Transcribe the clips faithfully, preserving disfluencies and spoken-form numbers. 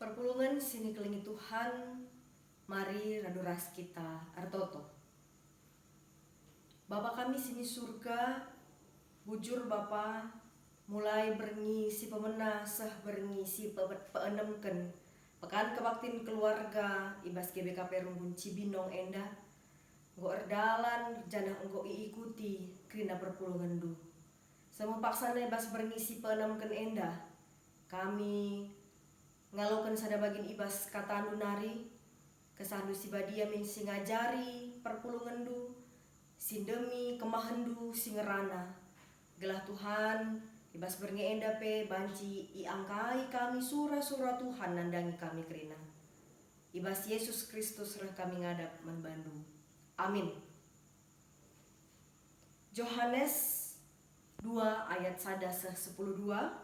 Perpulungen si nikelengi Tuhan, mari radu ras kita ertoto. Bapa kami si ni Surga, bujur Bapa, mulai berngi si pemena seh berngi si pe-, peenemken Pekan Kebaktin Keluarga i bas G B K P Runggun Cibinong enda, enggo erdalan janah enggo iikuti kerina perpulungenNdu. Seh me paksana i bas berngi si peenemken enda, kami ngaloken sada bagin i bas kataNdu nari, KesahNdu si Badia min si ngajari perpulungenNdu, si ndemi kemahenNdu si ngerana, gelah Tuhan, i bas berngi enda pe banci iangkai kami sura-sura Tuhan nandangi kami kerina. I bas Yesus Kristus reh kami ngadap man baNdu. Amin. Johanes dua ayat sada seh sepuluh dua,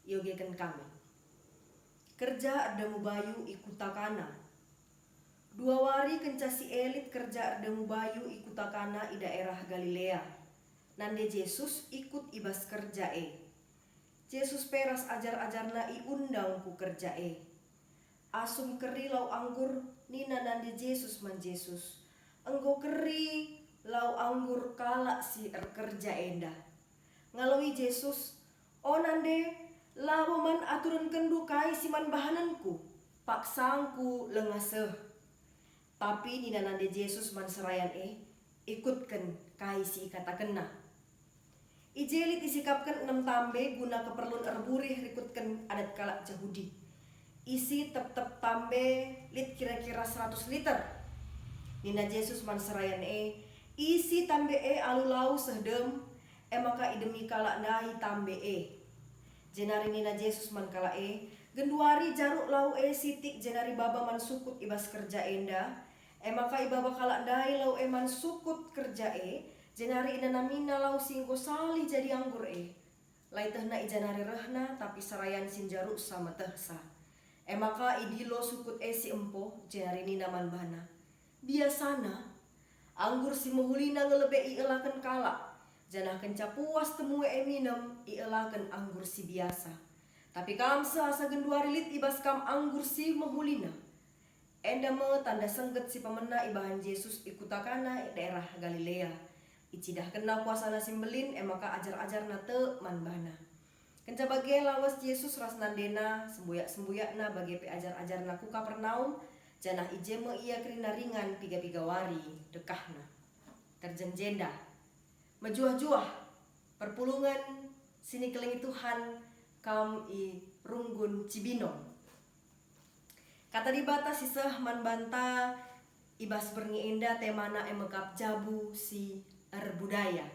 iogeken kami. Kerja erdemu bayu i kuta Kana. Dua wari kenca si e lit kerja erdemu bayu i kuta Kana i daerah Galilea. Nande Jesus ikut i bas kerja e. Jesus pe ras ajar-ajarNa iundang ku kerja e. Asum keri lau anggur, nina nande Jesus man Jesus, "Enggo keri lau anggur kalak si erkerja enda." Ngaloi Jesus, "O nande, labo man aturenkenndu kai si man bahanenKu, paksangKu langa seh." Tapi nina nande Jesus man serayan e, "Ikutken kai si ikatakenna." I je lit isikapken enem tambe guna keperlun erburih rikutken adat kalak Jahudi. Isi tep-tep tambe lit kira-kira seratus liter. Nina Jesus man serayan e, "Isi tambe e alu lau seh dem." E maka idemi kalak ndai tambe e. Jenari nina Jesus man kalak e, "Genduari jaruk lau e sitik jenari baba man sukut i bas kerja enda." E maka ibaba kalak ndai lau e man sukut kerja e, jenari inanamina lau si enggo salih jadi anggur e. La ietehna i ja nari rehna, tapi serayan si njaruksa metehsa. E maka idilo sukut e si empo, jenari nina man bana, "Biasana, anggur si mehulina nge lebe ielaken kalak, janah kenca puas temue e minem, ielaken anggur si biasa. Tapi kam seh asa genduari lit i bas kam anggur si mehulina." Enda me tanda sengget si pemena ibahan Jesus i kuta Kana i daerah Galilea. IcidahkenNa kuasaNa si mbelin, e maka ajar-ajarNa tek man baNa. Kenca bage lawes Jesus ras nandeNa, sembuyak-sembuyakNa bage pe ajar-ajarNa ku Kapernaum, janah i je me Ia kerina ringan piga-piga wari dekahna. Terjeng jenda, mejuah-juah, perpulungen si nikelengi Tuhan, kam i Runggun Cibinong. Kata Dibata si seh man banta i bas berngi enda temana e me kap jabu si erbudaya.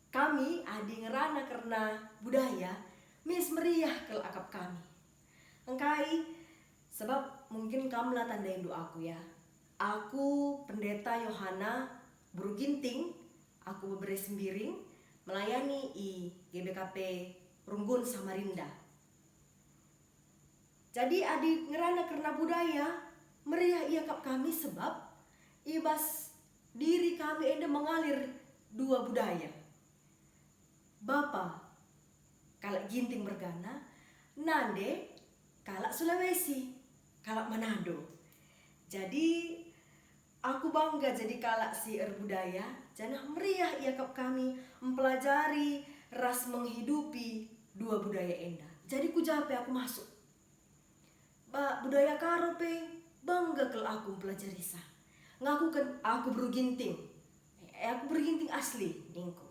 Kami adi ngerana kerna budaya, mis meriah kal akap kami. Engkai? Sebab mungkin kam la tandaindu aku, ya. Aku Pendeta Yohana Buru Ginting, aku bebere Sembiring, melayani i G B K P Runggun Samarinda. Jadi adi ngerana kerna budaya, meriah iakap kami sebab i bas diri kami enda mengalir dua budaya. Bapa, kalak Ginting mergana, nande, kalak Sulawesi, kalak Manado. Jadi, aku bangga jadi kalak si erbudaya, janah meriah iakap kami mempelajari ras menghidupi dua budaya enda. Jadi, ku ja pe aku masuk. Ba budaya Karo pe bangga kal aku mpelajarisa. Ngakuken aku Buru Ginting. Eh, aku Buru Ginting asli, ningku.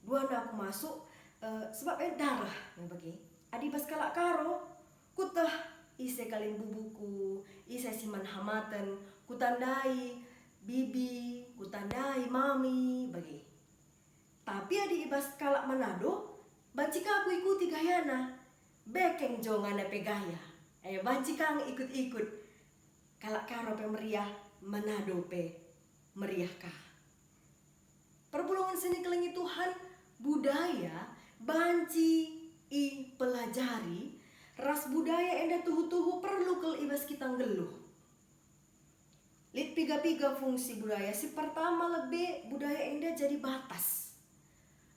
Duana aku masuk, eh, sebab eh darah nge bage. Adi bas kalak Karo, kuteh ise kalimbubuku, ise si man hamaten, kutandai bibi, kutandai mami, bage. Tapi adi i bas kalak Manado, banci ka kuikuti gayana. Bekeng jo ngana pe gaya. Eh, banci ka nge ikut-ikut. Kalak Karo pe meriah, Manado pe meriah ka. Perpulungen si nikelengi Tuhan, budaya banci ipelajari, ras budaya enda tuhu-tuhu perlu kal i bas kita nggeluh. Lit piga-piga fungsi budaya. Si pertama lebe budaya enda jadi batas.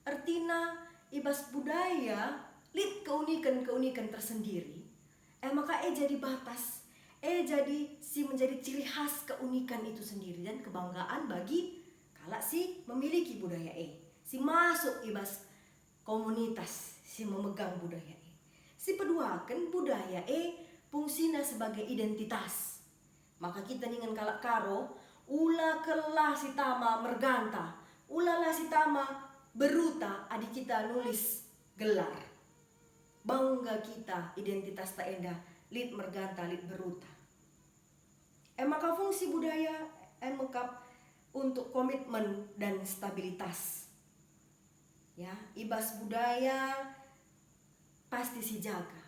Ertina, i bas budaya lit keuniken keunikan tersendiri, eh, maka e jadi batas, e jadi si menjadi ciri khas keunikan itu sendiri dan kebanggaan bagi kalak si memiliki budaya e, si masuk i bas komunitas si memegang budaya e. Si peduaken, budaya e fungsina sebagai identitas. Maka kita ningen kalak Karo, ula kela sitama merganta, ulalah sitama beruta adi kita nulis gelar. Bangga kita identitasta enda lit merganta, lit beruta. E maka fungsi budaya e mekap untuk komitmen dan stabilitas. Ya, i bas budaya pasti sijaga.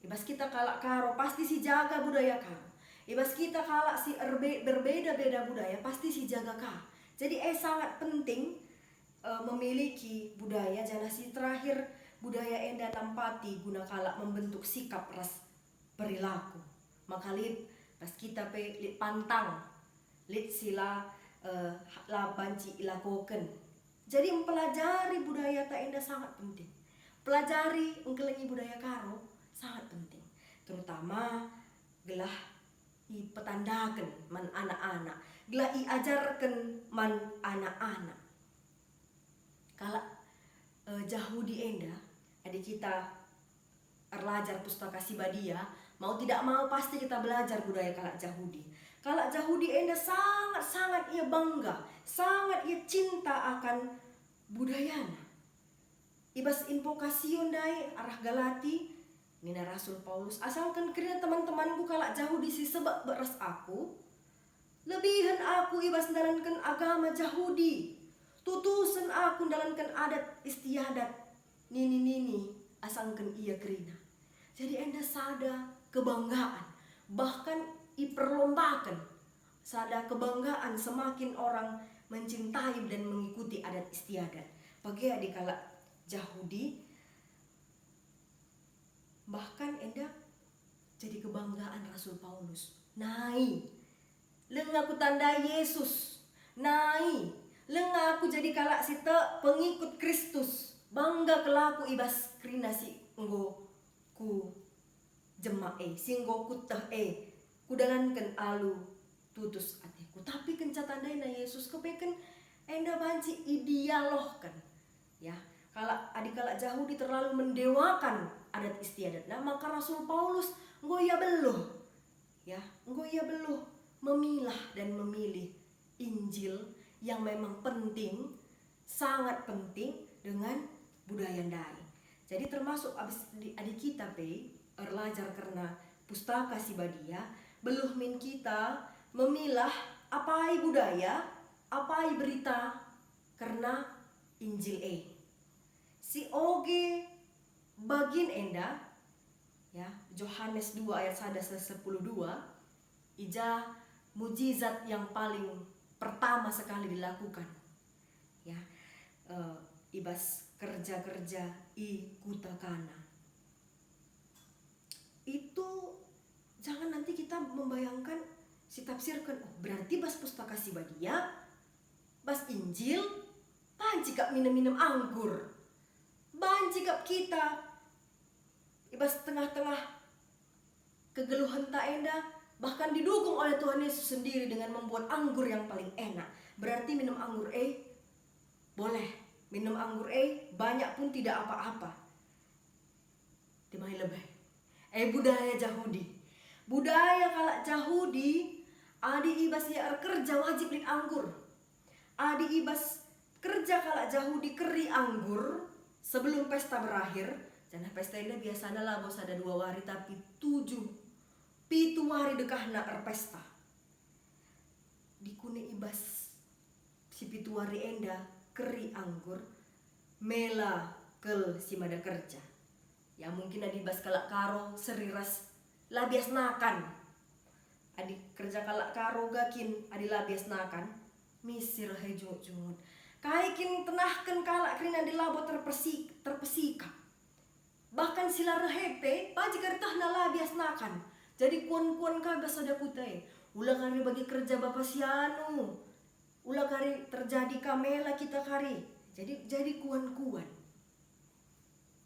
I bas kita kalak Karo pasti sijaga budaya Karo. I bas kita kalak si erbe-, berbeda-beda budaya pasti sijaga ka. Jadi, eh, sangat penting, eh, memiliki budaya, janah si terakhir, budaya enda nampati guna kalak membentuk sikap ras perilaku. Maka lit bas kita pe lit pantang, lit si la, eh, la banci ilakoken. Jadi, mempelajari budayata enda sangat penting. Pelajari engkelengi budaya Karo sangat penting, terutama gelah ipetandaken man anak-anak, gelah iajarken man anak-anak. Kalak, eh, Jahudi enda, adi kita erlajar Pustaka Si Badia, mau tidak mau pasti kita belajar budaya kalak Jahudi. Kalak Jahudi enda sangat-sangat ia bangga, sangat ia cinta akan budayana. I bas Invokasio ndai arah Galati, nina Rasul Paulus, "Asangken kerina teman-temanku kalak Jahudi si sebek ras aku, lebihen aku i bas ndalanken agama Jahudi, tutusen aku ndalanken adat istiadat nini-nini asangken ia kerina." Jadi enda sada kebanggaan, bahkan iperlombaken sada kebanggaan semakin orang mencintai dan mengikuti adat istiadat. Bage adi kalak Jahudi, bahkan enda jadi kebanggaan Rasul Paulus. Nai, lenga kutandai Yesus. Nai, lenga aku jadi kalak si tek pengikut Kristus. Bangga kelaku i bas kerina si enggo ku jemak e, si enggo kuteh e, kudalanken alu tutus ateku. Tapi kenca tandaina Yesus kepeken enda banci idialohken. Ya, kalak, adi kalak Jahudi terlalu mendewakan adat istiadatna, maka Rasul Paulus enggo ia beluh. Ya, enggo ia beluh memilah dan memilih Injil yang memang penting, sangat penting dengan budaya ndai. Jadi termasuk abis di, adi kita pe erlajar kerna Pustaka Si Badia, beluh min kita memilah apai budaya, apai berita kerna Injil e. Si oge bagin enda, ya, Johanes dua ayat sada seh sepuluh dua, i ja mujizat yang paling pertama sekali dilakukan, ya, eh, i bas kerja-kerja i kuta Kana. Itu jangan nanti kita membayangkan, si tafsirkan, "Oh, berarti bas Pustaka Si Badia, bas Injil, banci kap minem-minem anggur. Banci kap kita i bas tengah-tengah kegeluhenta enda, bahkan didukung oleh Tuhan Yesus sendiri dengan membuat anggur yang paling enak. Berarti minem anggur e boleh. Minem anggur e banyak pun tidak apa-apa." Timai lebe. Eh, budaya Jahudi. Budaya kalak Jahudi, adi i bas ia erkerja wajib lit anggur. Adi i bas kerja kalak Jahudi keri anggur sebelum pesta berakhir, janah pesta enda biasana labo sada dua wari tapi tujuh, pitu wari dekahna erpesta. Dikune i bas si pitu wari enda keri anggur, mela kal si mada kerja. Ya, mungkin adi bas kalak Karo seri ras la bias nakan. Adi kerja kalak Karo ga kin adi la bias nakan, misir he jungut-jungut. Kai kin tenahken kalak kerina adi labo terpesi-, terpesikap. Bahkan si la reh e pe, banci kari tehna la bias nakan. Jadi kuan-kuan ka bas sada kuta e. Ula kari bagi kerja bapa si anu. Ula kari terjadi ka mela kita kari. Jadi, jadi kuan-kuan.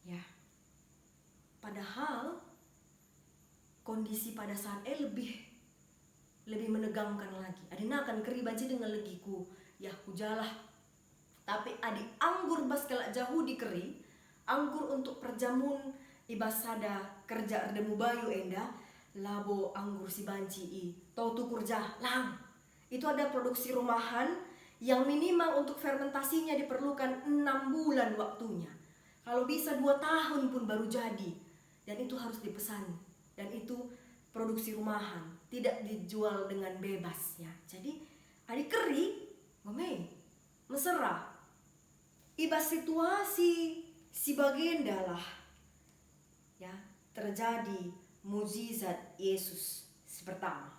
Ya. kondisi pada saat e lebih, lebih menegangkan lagi. Adi nakan keri banci denga legi ku, ya, ku jalah. Tapi adi anggur bas kalak Jahudi keri, anggur untuk perjamun i bas sada kerja erdemu bayu enda, labo anggur si banci i tau tukur jah, lang. Itu ada produksi rumahan yang minimal untuk fermentasinya diperlukan enam bulan waktunya. Kalau bisa dua tahun pun baru jadi. Dan itu harus dipesan. Dan itu produksi rumahan, tidak dijual dengan bebas, ya. Jadi, adi keri, ngome, mesera. I bas situasi si bagendalah, ya, terjadi mujizat Yesus si pertama.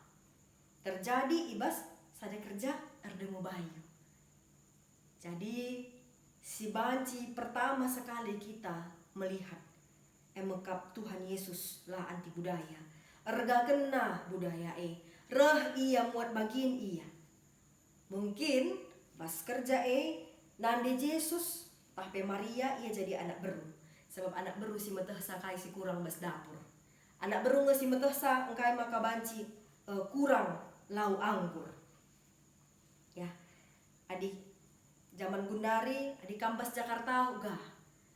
Terjadi i bas sada kerja erdemu bayu. Jadi, si banci pertama sekali kita melihat, e me kap Tuhan Yesus la anti budaya. Ergakenna budaya e, reh ia muat bagin ia. Mungkin bas kerja e nande Jesus, tah pe Maria ia jadi anak beru. Sebab anak beru si metehsa kai si kurang bas dapur. Anak beru nge si metehsa engkai maka banci, eh, kurang lau anggur. Ya, adi jaman gundari, adi kam bas Jakarta uga.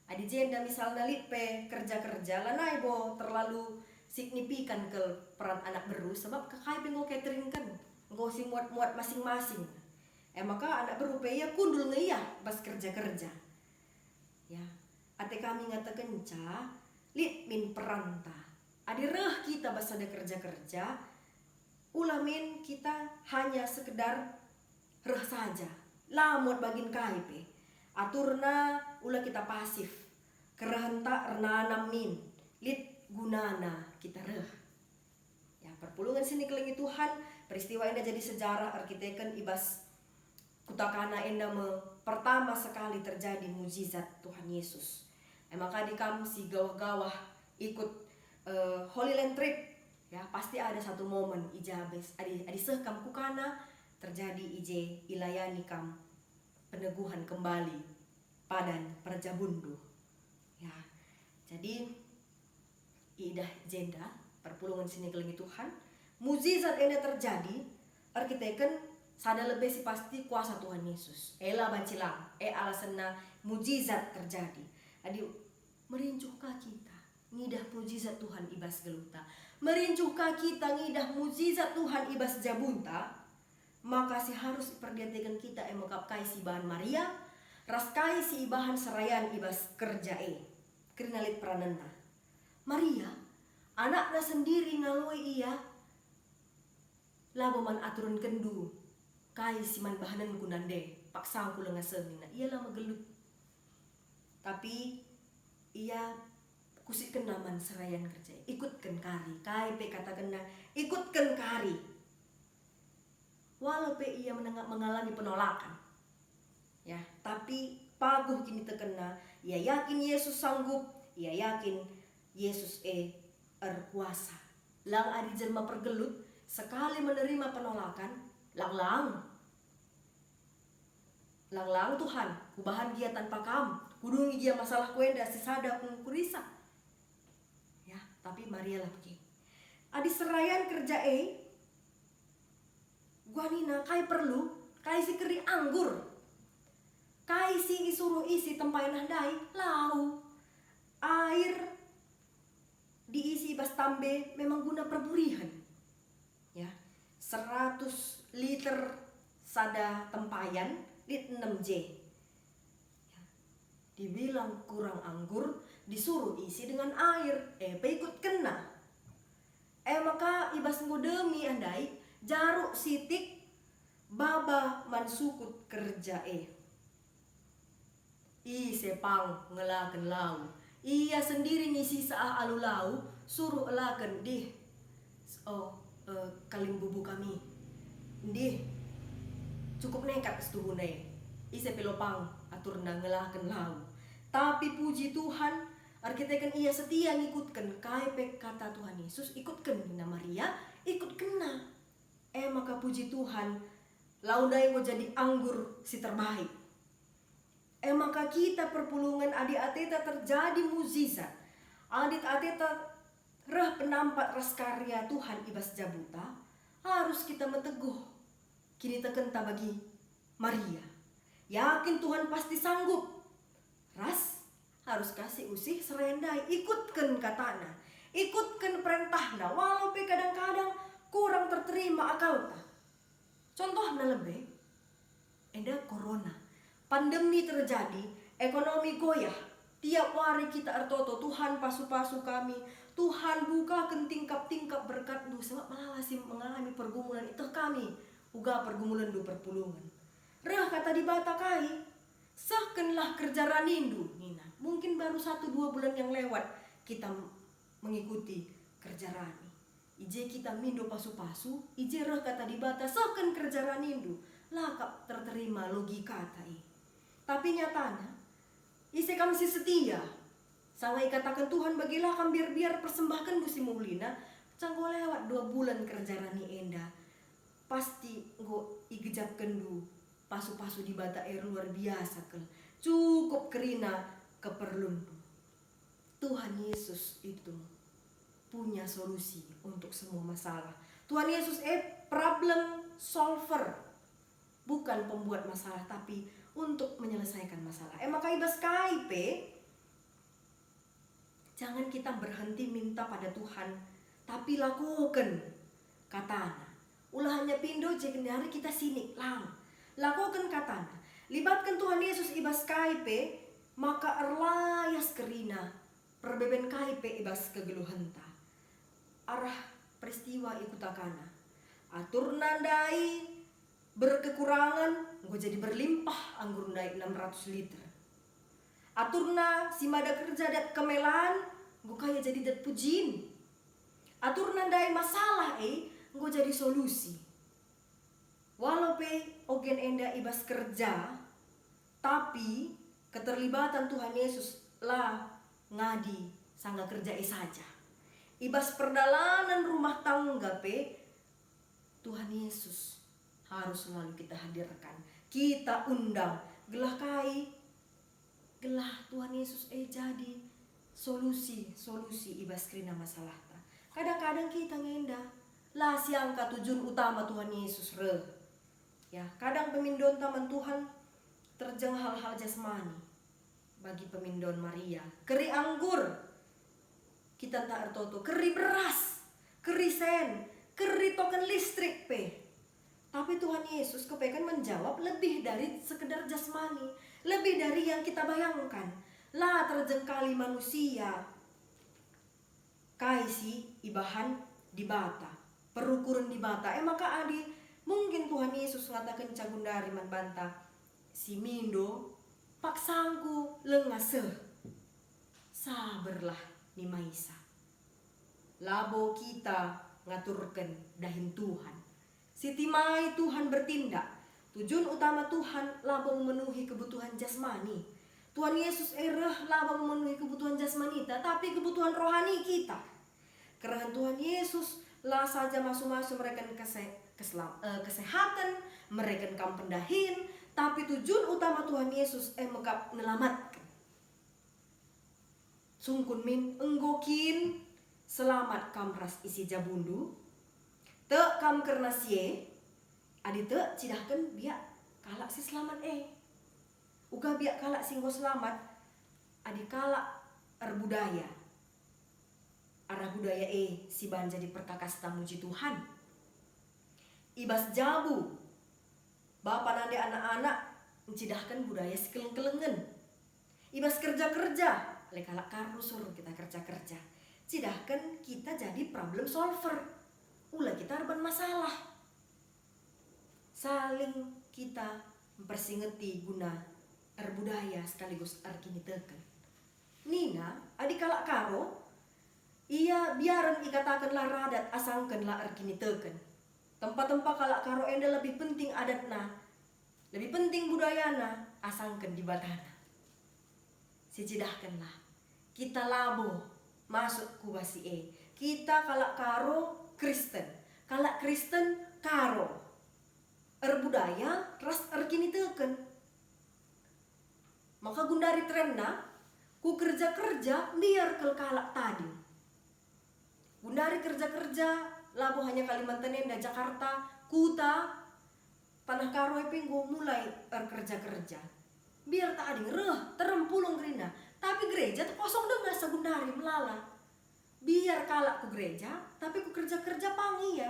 Adi jenda misalna lit pe kerja-kerja, lanai bo terlalu signifikan kal peran anak beru, sebab kai pe enggo cateringken, enggo si muat-muat masing-masing. E maka anak beru pe ia kundul nge ia bas kerja-kerja. Ya, ate kami ngatakenca, lit min peranta. Adi reh kita bas sada kerja-kerja, ula min kita hanya sekedar reh saja, la muat bagin kai pe. Aturna ula kita pasif, kerehenta ernanam min, lit gunana kita reh. Ya, perpulungen si nikelengi Tuhan, peristiwa enda jadi sejarah erkiteken i bas kuta Kana enda me pertama sekali terjadi mujizat Tuhan Yesus. E maka adi kam si gawah-gawah ikut, eh, Holy Land Trip, ya, pasti ada satu momen i ja bas. Adi, adi seh kam ku Kana, terjadi i je ilayani kam peneguhan kembali padan perjabunndu. Ya, jadi idah jenda, perpulungen si nikelengi Tuhan, mujizat enda terjadi erkiteken sada lebe si pasti kuasa Tuhan Yesus. E la banci lang, e alasanna mujizat terjadi. Adi merincuh ka kita ngidah mujizat Tuhan i bas geluhta. Merincuh ka kita ngidah mujizat Tuhan i bas jabunta, maka si harus iperdiateken kita e me kap kai si ibahan Maria, ras kai si ibahan serayan i bas kerja e. Kerina lit peranenna. Maria, anakna sendiri ngaloi ia, labo man aturenkenndu kai si man bahanenku nande, paksangku langa seh nina. Ia la megelut. Tapi ia kusitkenna man serayan kerja e, ikutken kari, kai pe katakenna, ikutken kari. Walau pe ia menenga-, mengalami penolakan, ya, tapi paguh kinitekenna, ia yakin Yesus sanggup, ia yakin Yesus e erkuasa. Lang adi jelma pergelut, sekali menerima penolakan, lang-lang. Lang-lang Tuhan, kubahan gia tanpa Kam, kudungi gia masalahku enda sisada ku-, kurisa. Ya, tapi Maria la bage. Adi serayan kerja e, gua nina kai perlu, kai si keri anggur, kai si isuruh isi tempayan ndai, lau. Air diisi bas tambe memang guna perburihen. Ya, seratus liter sada tempayan, lit enem je. Ya. Dibilang kurang anggur, disuruh isi dengan air, e pe ikutkenna. E maka i bas enggo demi ndai, jaruk sitik baba man sukut kerja e. Ise pang ngelaken lau. Ia sendiri ngisi seah alu lau, suruh elaken, "Ndih, s-, oh, eh, kalimbubu kami. Ndih, cukup nekat situhuna e." Ise pe lo pang aturna ngelaken lau. Tapi puji Tuhan, erkiteken ia setia ngikutken kai pe kata Tuhan Yesus, "Ikutken," nina Maria, ikutkenna. E maka puji Tuhan, lau ndai enggo jadi anggur si terbaik. E maka kita perpulungen, adi ateta terjadi mujizat, adi ateta Reh penampat ras karya Tuhan i bas jabuta, arus kita meteguh kinitekenta bagi Maria. Yakin Tuhan pasti sanggup. Ras arus ka si usih sera ndai, ikutken katana, ikutken perentahna, walau pe kadang-kadang kurang terterima akalta. Contohna lebe, enda corona. Pandemi terjadi, ekonomi goyah. Tiap wari kita ertoto, "Tuhan, pasu-pasu kami. Tuhan, bukaken tingkap-tingkap berkat-Mu, sebab melala si mengalami pergumulan, iteh kami uga pergumulanndu perpulungen." Reh kata Dibata kai? "Sehkenlah kerja ranindu," nina. Mungkin baru satu dua bulan yang lewat kita mengikuti kerja rani. I je kita mindo pasu-pasu, i je reh kata Dibata, "Sehken kerja ranindu." La kap terterima logikata e. Tapi nyatana, ise kam si setia? Sanga ikataken Tuhan, "Bagilah kam biar-biar persembahkenndu si mehulina." Canggo lewat dua bulan kerja rani enda, pasti enggo igejapkenndu pasu-pasu Dibata e luar biasa kal. Cukup kerina keperlunndu. Tuhan Yesus itu punya solusi untuk semua masalah. Tuhan Yesus e problem solver, bukan pembuat masalah, tapi untuk menyelesaikan masalah. E maka i bas kai pe, jangan kita berhenti minta pada Tuhan, tapi lakoken katana. Ula hanya pindo je genduari kita sinik, lang. Lakoken katana. Libatken Tuhan Yesus i bas kai pe, maka erlayas kerina perbeben kai pe i bas kegeluhenta. Arah peristiwa i kuta Kana. Aturna ndai berkekurangan, enggo jadi berlimpah anggur ndai enam ratus liter. Aturna si mada kerja dat kemelan, enggo kaya jadi dat pujin. Aturna ndai masalah e, enggo jadi solusi. Walau pe ogen enda i bas kerja, tapi keterlibatan Tuhan Yesus la ngadi sanga kerja e saja. I bas perdalanen rumah tangga pe Tuhan Yesus harus selalu kita hadirkan, kita undang. Gelah kai? Gelah Tuhan Yesus e jadi solusi-solusi i bas kerina masalahta. Kadang-kadang kita ngenda la siangka tujun utama Tuhan Yesus reh. Ya, kadang pemindonta man Tuhan terjeng hal-hal jasmani. Bagi pemindon Maria, keri anggur kita ntah ertoto, keri beras, keri sen, keri token listrik pe. Tapi Tuhan Yesus kepeken menjawab lebih dari sekedar jasmani, lebih dari yang kita bayangkan. La terjengkali manusia kai si ibahan Dibata, perukuren Dibata. E maka adi mungkin Tuhan Yesus ngatakenca gundari man banta, "Si mindo, paksangku langa seh." Saberlah nimaisa. Labo kita ngaturken dahin Tuhan. Sitimai Tuhan bertindak. Tujun utama Tuhan labo memenuhi kebutuhan jasmani. Tuhan Yesus e reh labo memenuhi kebutuhan jasmanita, tapi kebutuhan rohani kita. Kerehen Tuhan Yesus la saja masu-masu mereken kese-, keselam-, eh, kesehatan, mereken kam pendahin, tapi tujun utama Tuhan Yesus e mekap nelamatken. Sungkun min, enggo kin selamat kam ras isi jabundu? Tek kam kerna si e? Adi tek, cidahken biak kalak si selamat e. Uga biak kalak si enggo selamat, adi kalak erbudaya. Arah budaya e si banci jadi perkakasta muji Tuhan. I bas jabu, bapa nande anak-anak ncidahken budaya si keleng-kelengen. I bas kerja-kerja, ale kalak ka rusur kita kerja-kerja. Cidahken kita jadi problem solver. Ula kita erban masalah. Saling kita mpersingeti guna erbudaya sekaligus erkiniteken. Nina, adi kalak Karo, ia biaren ikataken la radat asangken la erkiniteken. Tempa-tempa kalak Karo enda lebih penting adatna, lebih penting budayana asangken Dibatana. Sicidahkenlah, kita labo masuk ku bas si e. Kita kalak Karo Kristen, kalak Kristen Karo, erbudaya ras erkiniteken. Maka gundari terenna, ku kerja-kerja mbiar kal kalak tading. Kerja-kerja, labo hanya Kalimantan enda, Jakarta, Kuta, Tanah Karo e pe enggo mulai erkerja-kerja. Biar tading, reh, terem pulang kerina. Tapi gereja tu kosong denga sagundari, melala. Biar kalak ku gereja, tapi ku kerja-kerja pang ia.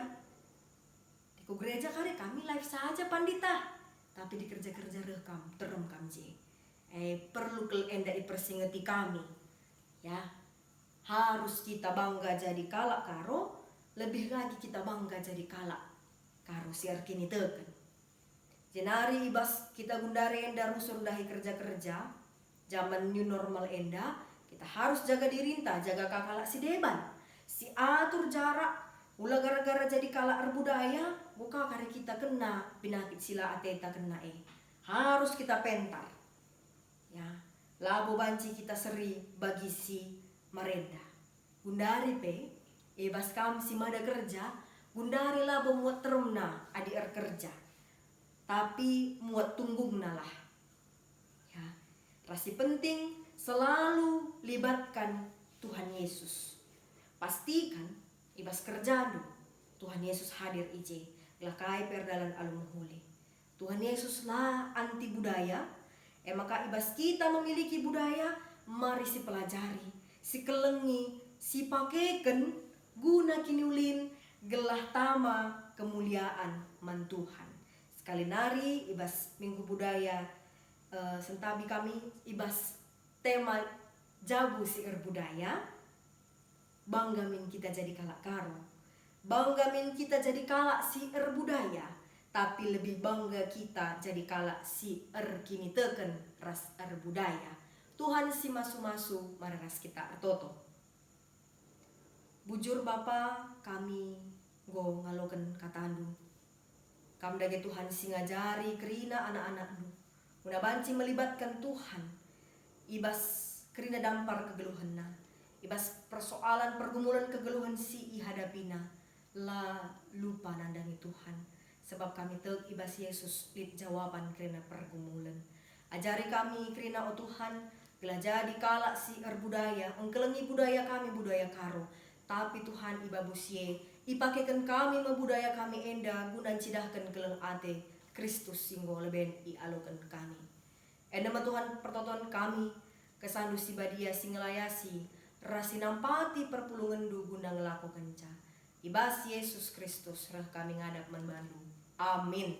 Di ku gereja kari kami live saja, Pandita. Tapi di kerja-kerja reh kam, terem kam je. Eh, perlu kal enda ipersingeti kami. Ya, harus kita bangga jadi kalak Karo, lebih lagi kita bangga jadi kalak Karo si erkiniteken. Jenari i bas kita gundari enda rusur ndahi kerja-kerja, jaman new normal enda, kita harus jaga dirinta, jaga ka kalak si deban, si atur jarak, ula gara-gara jadi kalak erbudaya, enggo ka kari kita kena pinakit si la ateta kena e. Harus kita pentar. Ya, labo banci kita seri bagi si marenda. Gundari pe, i bas kam si mada kerja, gundari labo muat teremna adi erkerja, tapi muat tunggungnalah. Ya, ras si penting, selalu libatkan Tuhan Yesus. Pastikan i bas kerjandu, Tuhan Yesus hadir i je, gelah kai pe erdalan alu mehuli. Tuhan Yesus la anti budaya, e maka i bas kita memiliki budaya, mari sipelajari, sikelengi, sipakeken guna kiniulin, gelah tama kemuliaan man Tuhan. Sekali nari i bas Minggu Budaya, eh, sentabi kami i bas tema jabu si erbudaya. Bangga min kita jadi kalak Karo. Bangga min kita jadi kalak si erbudaya, tapi lebih bangga kita jadi kalak si erkiniteken ras erbudaya. Tuhan si masu-masu mari ras kita ertoto. Bujur Bapa, kami enggo ngaloken katandu. Kam dage Tuhan si ngajari kerina anak-anakndu, guna banci melibatken Tuhan i bas kerina dampar kegeluhenna, i bas persoalan pergumulen kegeluhen si ihadapina. La lupa nandangi Tuhan, sebab kami tek i bas Yesus lit jawaban kerina pergumulen. Ajari kami kerina, o Tuhan, gelah jadi kalak si erbudaya, engkelengi budaya kami, budaya Karo. Tapi Tuhan, i babo si e, ipakeken kami me budaya kami enda guna ncidahken keleng ate Kristus si enggo leben ialoken kami. Enda me Tuhan pertoton kami, kesandu si badia si ngelayasi ras si nampati perpulungenNdu guna ngelakokenca. I bas Yesus Kristus reh kami ngadap man bandu. Amin.